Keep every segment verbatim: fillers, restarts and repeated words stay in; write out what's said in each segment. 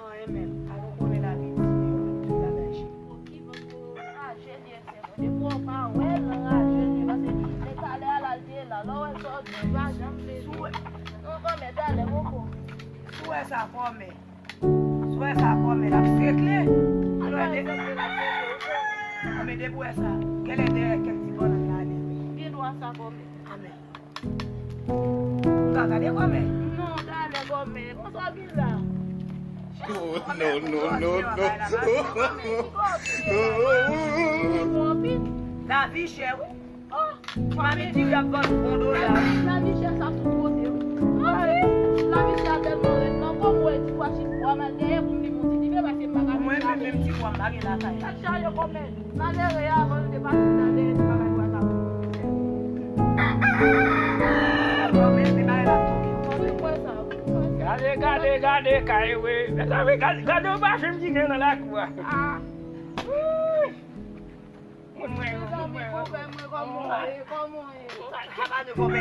Anyen menm, pa nou konnen lavi di yo, tout bagay chita. Depi w pa wè l anraje, li pase, men talè a la, l te la. Lè w wè sa, w di, pa janm vle. Non, kòmè, talè, poko. Si w wè sa, kòmè. Si w wè sa, kòmè, l ap sekle. Kòmè, depi w wè sa, genlè dèyè kèk ti bannann la ale. Gen dwa sa, kòmè. Amèn. Ou ka gade kòmè. Non, gade kòmè. Konsa w gen la. Oh, non, non, non, non. Lavi chè, wi. Oh, fanmi di w y ap vann fon dola. Lavi chè sa tout kote, wi. Oh, wi. Lavi chè a tèlman rèd, non, kòm ou wè di w achte bwa mal dèyè pou m li monte dife, paske m pa ka. Mwen menm, menm ti bwa m pa gen lakay. Sa chaje kòmè. Malere a, avan l te pati, l ale, li pa bay bwa sa pou mwen. Gade, gade, gade, kay, wi. Mezanmi, gade, gade yon pafim ki gen nan lakou a. Ah. Ui. Moun mwen yo, moun mwen yo. Kòman w ye? Kòman w ye? Aba nou, kòmè.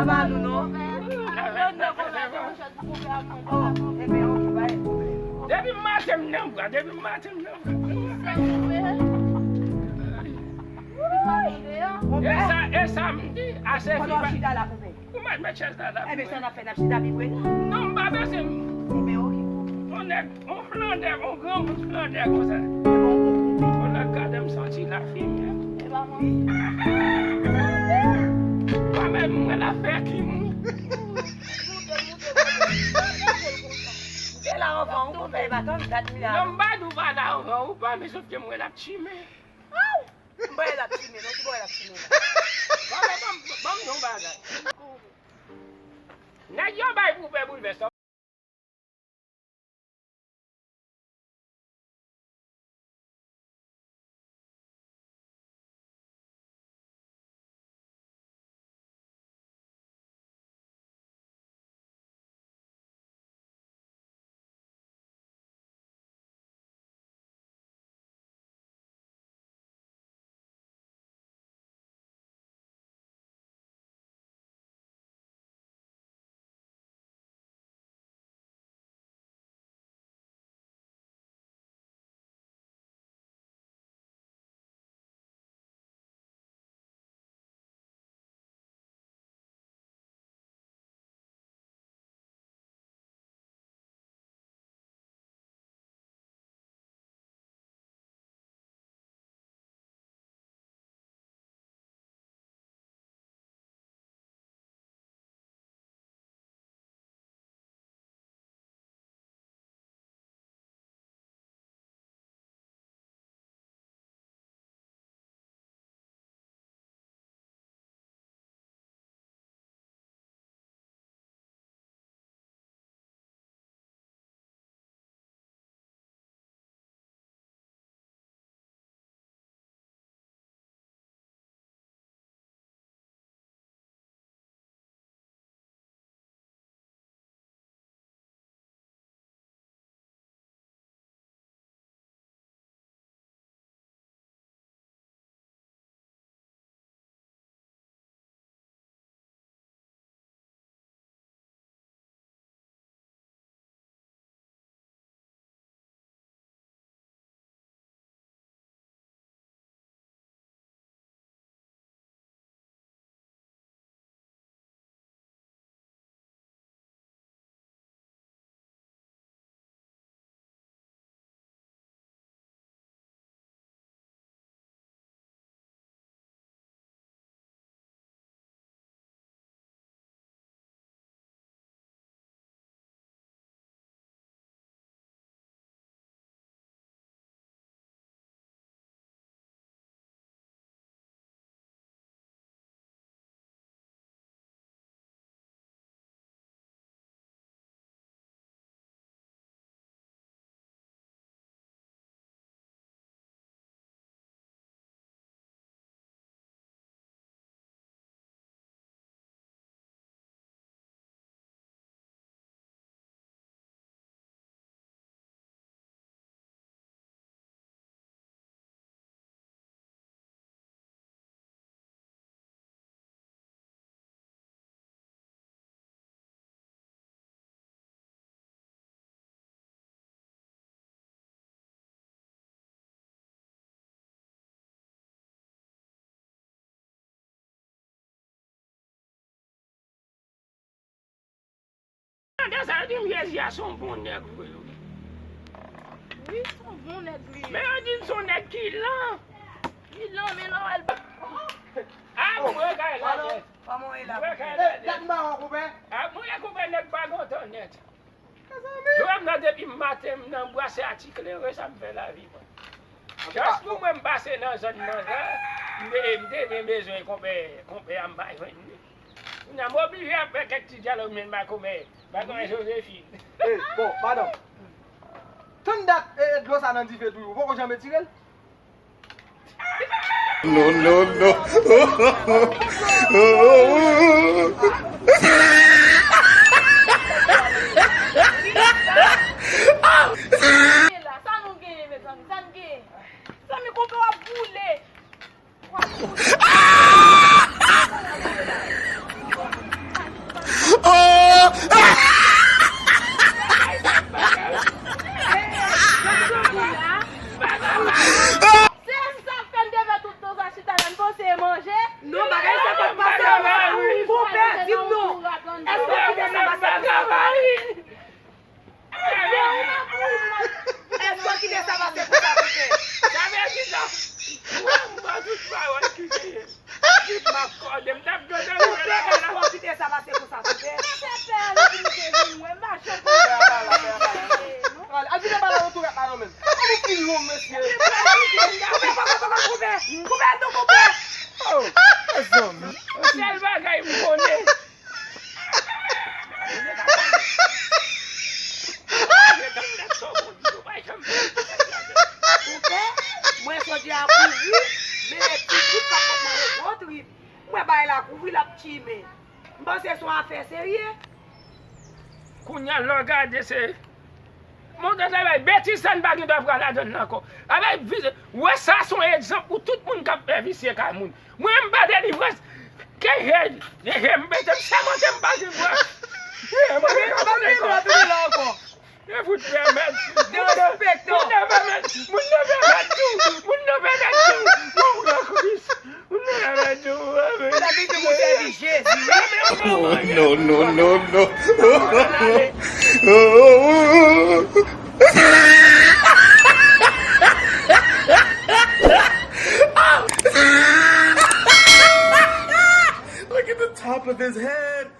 Aba nou, non. Depi maten m nan bwa, depi maten m nan bwa. E sa, e sa m di, ase fi pa. Ou mèt met chèz la la. Ebyen, sa n ap fè, n ap chita pi pre. Non, m pa bezwen. Ebyen, oke. On nèg, on flandè, on granmoun flandè konsa. On lòt gade m santi lafimye. Mwen menm, mwen la fè ki moun. Te la anvan, ou konpè, e pa tann dat mi la. Non, m pa di w pa la anvan, ou pa, men sòf ke mwen la chime. M pa la chime, non, ki bò la chime la? Ban m, ban m, ban m di w bagay. Nèg yo bay pou fè boulvès. Nan sa yo di m Jezi a se yon bon nèg vre wi. Wi, se yon bon nèg li ye. Men yo di m se yon nèg ki lan. Li lan, men lè w al ba. A, mwen kay la nèt. Kòman w ye la? Mwen kay la nèt. Dat m pa wè w, konpè. A, mwen konpè nèg pa gentan nèt. Mezanmi. Yo wè m nan depi maten, m nan bwase ati klere, sa m fè lavi mwen. Jis pou mwen m pase nan zòn nan la, m te, m te gen bezwen konpè, konpè a m pa jwenn li. Kounye a m oblije ap fè kèk ti dyalòg, men m pa konpè, pa konpè Josephine. Eh, bon, madanm. Tann dat, eh, eh, dlo sa nan dife toujou, ou poko janm etire l? No, no, no. Sa nou genyen, mezanmi? Sa n genyen? Zanmi, konpè w ap boule. W ap boule. Oh! Se sa k fè n te fè tout tan sa chita la, n panse e manje. Non, bagay sa pa t pase non. Konpè, di m non. Èske w kite sa pase konsa? Èske w kite sa pase konsa, konpè? Sa vle di sa. Mwen, m pran tout pawòl ki genyen. Ki m ap kòde, m t ap gade. Konpè, èske w kite sa pase konsa, konpè? Sa fè pè a nou vin te vin wè, m pa janm konn sa. Al vin pale nan tou rèt la non menm. Kòman nou fin long, mesye? Konpè, konpè, konpè, konpè. Konpè, non, konpè. Oh, mezanmi. Sèl bagay m konnen. Konpè, mwen sonje a kouvri, men lè ti trip k ap fè mwen gwo trip. Mwen bay la kouvri, l ap chimen. M panse se yon afè serye. Kounye a, lè w gade, se Montan travay, betiz sa n pa gen dwa pran ladann nan ankò. Avèk vi-, wè sa se yon egzanp pou tout moun k ap fè visye kay moun. Mwen menm m pa delivrans. Ke je, je m mete m sèmante m pa gen dwa. Je mwen menm m pa gen dwa tounen la ankò. E fout pèmèt. Derespektan. Moun nan pèmèt, moun nan pèmèt tou. Moun nan pèmèt tou. Moun nan Kris. Sa vin pou sèvi Jezi, wi. No, no, no, no. Look at the top of his head.